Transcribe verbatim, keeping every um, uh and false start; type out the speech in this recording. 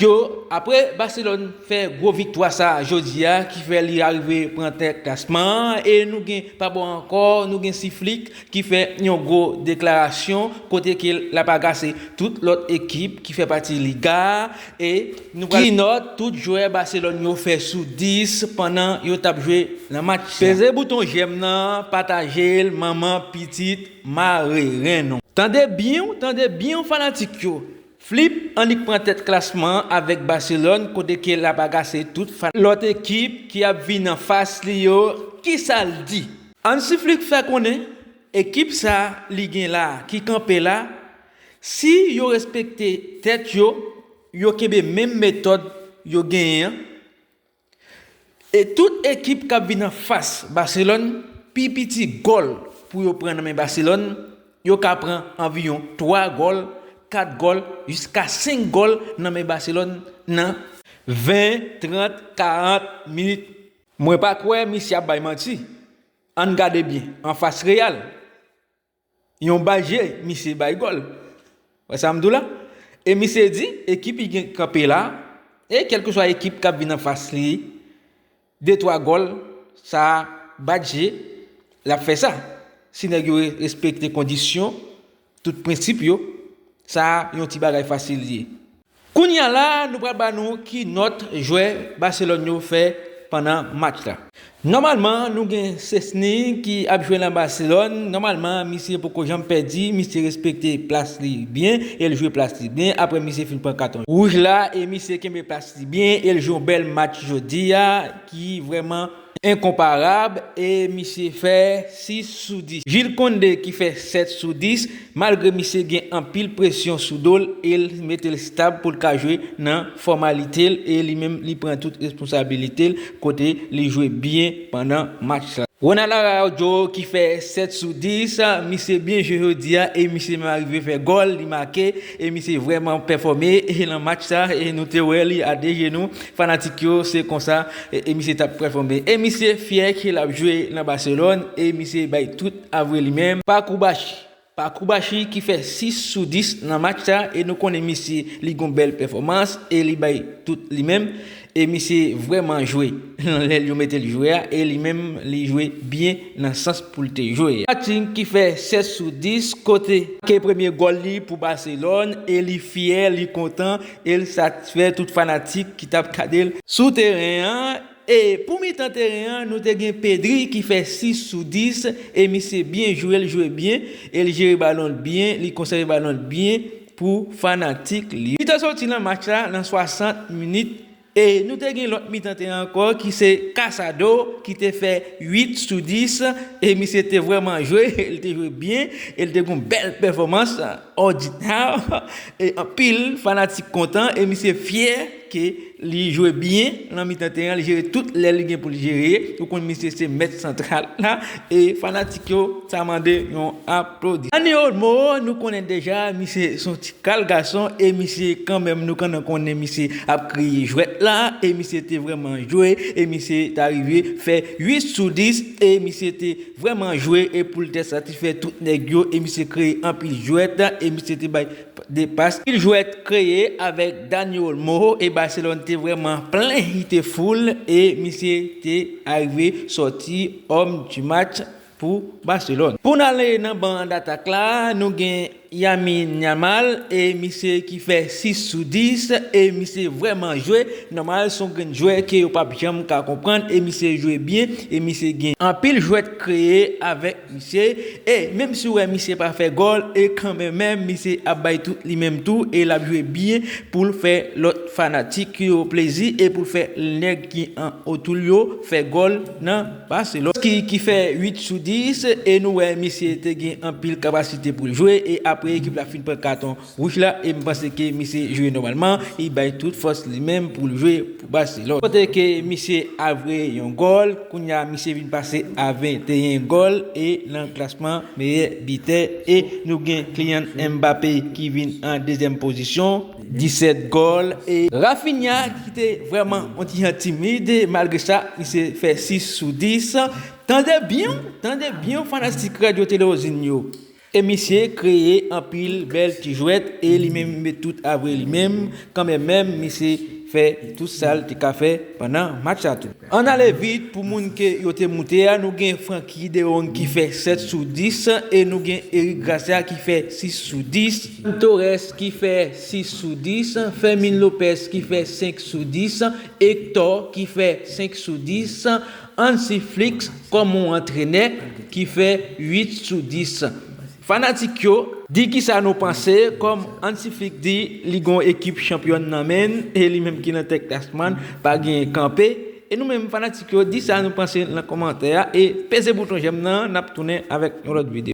Yo, apre Barcelone fè gwo viktwa sa jodi a, ki fè li arive pran tèt klasman an, e nou gen pa bò ankò, nou gen Hansi Flick ki fè yon gwo deklarasyon kote ke l ap agase tout lòt ekip ki fè pati Liga a, e nou pral ki nòt tout jwè Barcelone yo fè sou dis pandan yo t ap jwe nan match sa. Peze bouton jèm nan, pataje l, manman, pitit, mare ren nou. Tande byen, tande byen fanatik yo. Flick annik pran tèt klasman an avèk Barcelone kote ke l ap agase tout fan lòt ekip ki ap vin anfas li yo. Kisa l di? Hansi Flick fè konnen ekip sa li gen la ki kanpe la, si yo respekte tèt yo, yo kenbe menm metòd yo genyen an, e tout ekip k ap vin anfas Barcelone, pi piti gòl pou yo pran nan men Barcelone, yo ka pran anviwon twa gòl, kat gòl, jiska senk gòl nan men Barcelone nan ven, trant, karant minit. Mwen pa kwè misye ap bay manti. Ann gade byen, anfas Real, yon ba je, misye bay gòl. Wè sa m di w la? E misye di, ekip li gen kanpe la, e kèlkeswa ekip k ap vin anfas li, de twa gòl, sa bat je, l ap fè sa. Si nèg yo re-, respekte kondisyon, tout prensip yo, sa yon ti bagay fasil li ye. Kounye a la, nou pral ba nou ki nòt jwè Barcelone yo fè pandan match la. Nòmalman, nou gen Szczesny ki ap jwe nan Barcelone. Nòmalman, misye poko janm pèdi, misye respekte plas li byen, e l jwe plas li byen. Apre misye fin pran katon wouj la, e misye kenbe plas li byen, e l jwe yon bèl match jodi a, ki vrèman enkonparab, e misye fè sis sou dis. Jules Koundé ki fè sèt sou dis, malgre misye gen anpil presyon sou do l, e l mete l stab pou l ka jwe nan fòmalite l, e li menm li pran tout responsabilite l kote li jwe byen pandan match la. Ronald Araujo ki fè sèt sou dis, misye byen jwe jodi a, e misye menm arive fè gòl, li make, e misye vrèman pèfòme, e nan match sa, e nou te wè li a de jenou, fanatik yo, se konsa, e, e misye t ap pèfòme. E misye fyè ke l ap jwe nan Barcelone, e misye bay tout avwe li menm. Pa Koubachi. Pa Koubachi ki fè sis sou dis nan match sa, e nou konnen misye, li gon bèl pèfòmans, e li bay tout li menm, e misye vrèman jwe. Lè yo mete l jwe a, e li menm, li jwe byen nan sans pou l te jwe a. Martin ki fè sèt sou dis, kote ke premye gòl li pou Barcelone, e li fyè, li kontan, e l satisfè tout fanatik ki t ap gade l sou teren an. E pou mitan teren an, nou te gen Pedri ki fè sis sou dis, e misye byen jwe, l jwe byen, e l jere balon l byen, li konsève balon l byen pou fanatik li. Li te soti nan match la nan swasant minit, e nou te gen lòt mitan teren ankò ki se Casado ki te fè uit sou dis, e misye te vrèman jwe, e l te jwe byen, e l te gen yon bèl pèfòmans. Òdinè, e anpil fanatik kontan, e misye fyè ke li jwe byen nan mitan teren, li jere tout lè li gen pou l jere. Ou konn misye se mèt santral la, e fanatik yo, sa mande yon aplodi. Dani Olmo, nou konnen deja, misye se yon ti kal gason, e misye kanmenm, nou konnen, konnen misye ap kreye jwèt la, e misye te vrèman jwe, e misye ta rive fè uit sou dis, e misye te vrèman jwe, e pou l te satisfè tout nèg yo, e misye kreye anpil jwèt, e misye te bay de pas. Anpil jwèt kreye avèk Dani Olmo, e Barcelone te vrèman plen, li te full, e misye te arive sòti homme du match pou Barcelone. Pou n ale nan ban d'atak la, nou gen Lamine Yamal, e misye ki fè sis sou dis, e misye vrèman jwe. Nòmal, se yon grenn jwè ke yo p ap janm ka konprann, e misye jwe byen, e misye gen anpil jwèt kreye avèk misye. E menm si w wè misye pa fè gòl, e kanmenm menm, misye ap bay tout li menm tou, e l ap jwe byen pou l fè lòt fanatik yo plezi, e pou l fè nèg ki an otou l yo fè gòl nan Barcelone. Ki, ki fè uit sou dis, e nou wè misye te gen anpil kapasite pou l jwe, e apre ekip la fin pran katon wouj la, e m panse ke misye jwe nòmalman, li bay tout fòs li menm pou l jwe pou Barcelone. Kote ke misye avwe yon gòl, kounye a misye vin pase a venteyen gòl, e nan klasman meyè bitè, e nou gen Kylian Mbappé ki vin an dezyèm pozisyon, disèt gòl, e Raphinha ki te vrèman yon ti jan timid, malgre sa, misye fè sis sou dis. Tande byen, tande byen, fanatik Radyo Tele Ozin yo. E misye kreye anpil bèl ti jwèt e li menm met tout avre li menm, kanmenm menm misye fè tout sa l te ka fè pandan match la tou. Ann ale vit pou moun ke yo te moute a, nou gen Francky De Jong ki fè sèt sou dis e nou gen Eric Garcia ki fè sis sou dis, Torres ki fè sis sou dis, Fermin Lopez ki fè senk sou dis, Hector ki fè senk sou dis, Hansi Flick kòm yon antrenè ki fè uit sou dis. Fanatik yo, di kisa nou panse, kòm Hansi Flick di li gon ekip chanpyòn nan men l e li menm ki nan tèt klasman pa gen kanpe. E nou menm fanatik yo, di sa nou panse nan kòmantè a e peze bouton j'aime nan, n ap tounen avèk yon lòt videyo.